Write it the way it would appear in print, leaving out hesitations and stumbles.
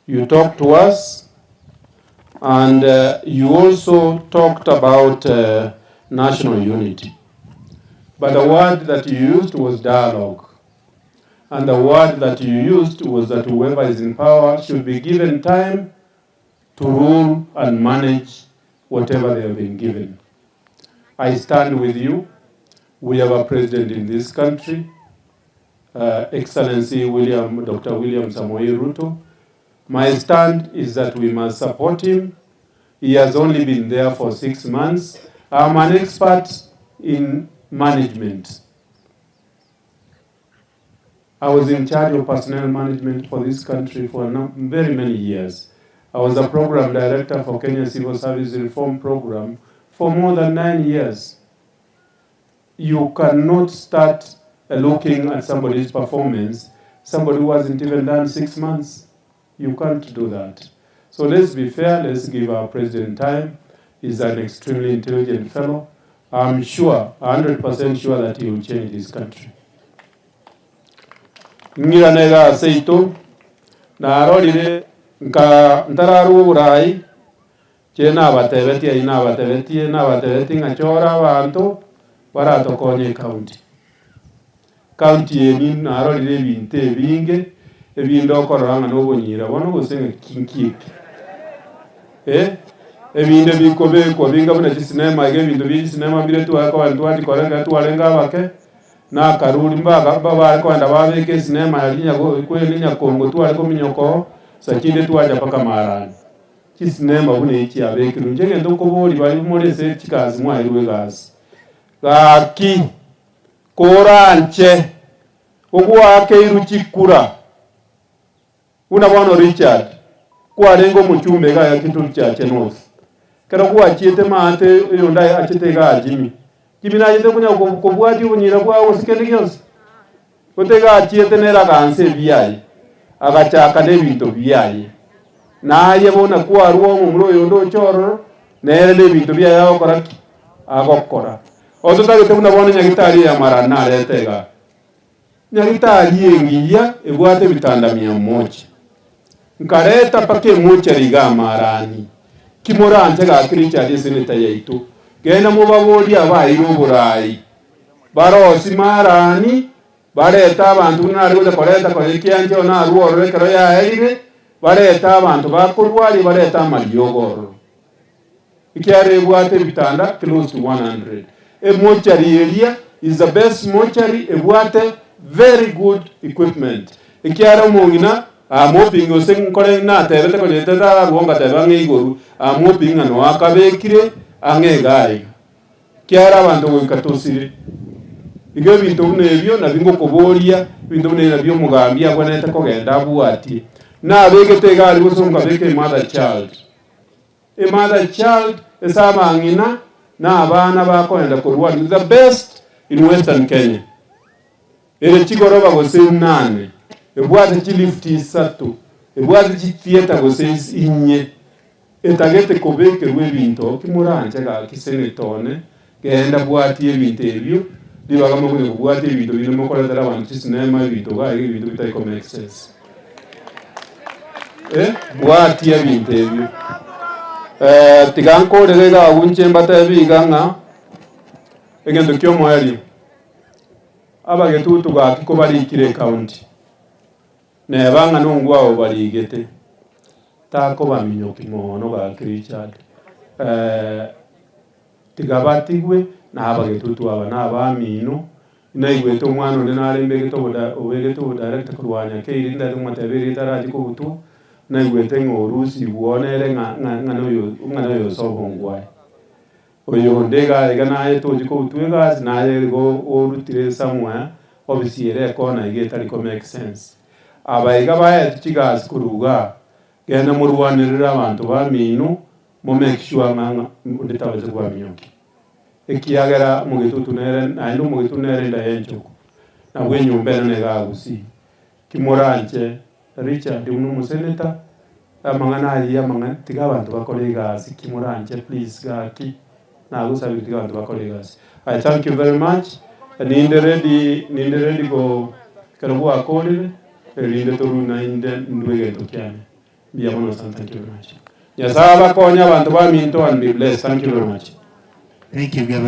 You talked to us and you also talked about national unity but the word that you used was dialogue and the word that you used was that whoever is in power should be given time to rule and manage whatever they have been given. I stand with you. We have a president in this country, Excellency William, Doctor William Samoei Ruto. My stand is that we must support him. He has only been there for 6 months. I'm an expert in management. I was in charge of personnel management for this country for very many years. I was a program director for Kenya Civil Service Reform Program for more than 9 years. You cannot start looking at somebody's performance, somebody who hasn't even done 6 months. You can't do that. So let's be fair, let's give our president time. He's an extremely intelligent fellow. I'm sure, 100% sure that he will change this country. Ng'irane iga ase aito, narorire nka ntararwa oborai, inche nabatebetie ayio nabatebetie, nabatebetie ng'a chora abanto baratokonye ecounty. County eye narorire ebinto ebinge, ebinde okorora ng'a nobonyira bono gose ng'aki nki eke eh, ebinde bikobekwa binga buna chisinema iga ebinto bia chisinema mbire tware koba ntwachikora ekero twarenge abake, na akaruri mbaka babare kogenda babeka esinema yaria nyago kweri nyakongo tware kominyoka oo, saa chinde twacha mpaka marani. Chisinema buna echi chiabekirwe, inche egento nkoboria baria more ase chigasi mwaeirwe egasi, gaki koranche ogwakeirwe chikura buna bono Richard kwarenge omochumba iga ya Kitutu Chache North, ekero gwachiete maate oyonde achete igaa Jimmy, Jimmy nachete konya kobwatia obonyira bwao gose kende gionsi? Gose iga achiete nere agansa ebiaye, agachaka nebinto biaye. Naye bono kwarua omomura oyonde oche ororo, nere nebinto biaye agokora ki? Agokora. Ototagete buna bono nyagitari eye amarani narete igaa. Nyagitari engiya ebwate ebitanda mia moja. Nkareta mpaka emochari iga amarani. Ki moranche gaki Richard eseneta yaito? Genda mobaborie abaeire oborai. Barosie marani, barete abanto buna nare gocha koreta konya ekiancha oo narue ororo ekero yaerire, barete abanto bakorwaria, barete amariogo ororo. Ekiagera ebwate ebitanda close to 100. Emochari eria is the best mochari ebwate very good equipment. Ekiagera omong'ina I'm hoping gose nkore natebete konya etararwa ngateba ng'a igoro I'm hoping ng'a noe akabekire ang'e iga iga. Kiagera abanto goika tosire. Igo ebinto buna ebio nabio ngokoboria, ebinto buna ebio nabio omogambi agwenerete kogenda abwatie. Nabegete iga aria gose nkabeka emother child. Emother child ase abang'ina na abana bakoenda korwa aria the best in western Kenya. Ere chigoroba gose inane, ebwate chilift isato, ebwate chitheatre gose inye. Etagete kobekerwa ebinto ki moranche gaki senator one, genda bwatia ebinto ebio, ribaga mokonya kobwatia ebinto binde mokoretera abanto chisinema ebinto iga iga ebinto bitari ko make sense. Eh, bwatia ebinto ebio. Tiga nkorere iga agwo inche mbatebi iga ng'a egento kia omoerio, abagetutu gaki kobarikire ecounty, Neba ng'a nongwao obarigete, takobaminyoki mono gaki Richard. Eh, tiga batigwe na abagetutu aba na abamino. Naigwete omwana onde nare mbegete oboda obegete obodirect korwa Nyakeiri ndete komotebia erieta arachie kobutwa, naigwete ng'a orusigwe oo nere ng'a ng'a ng'a noyo ng'a noyo ase obongwae. Oyonde iga iga naye tochi kobutwa egasi naye igo orutire somewhere ofisi ere ekona iga etari ko make sense. Aba iga baetwe chigasi korwa igaa, genda morwanerere abanto bamino mo make sure ng'a ng'a onde tabasa kobaminyokia. Ekiagera omogetutu nere naende omogetutu nere enda ya enchogu, nabwo enyomba enene iga Gusii. Ki moranche Richard buna omosenator, amang'ana ayio amang'ana tiga abanto bakore egasi ki moranche please gaki nagosabire tiga abanto bakore egasi. I thank you very much, ninde ready ninde ready go ekero gwakorire erinde torue naende ndue egento kiane. Mbuya mono sana, thank you very much. Nyasaye abakonye abanto baminto and be blessed. Thank you very much. Thank you, Governor.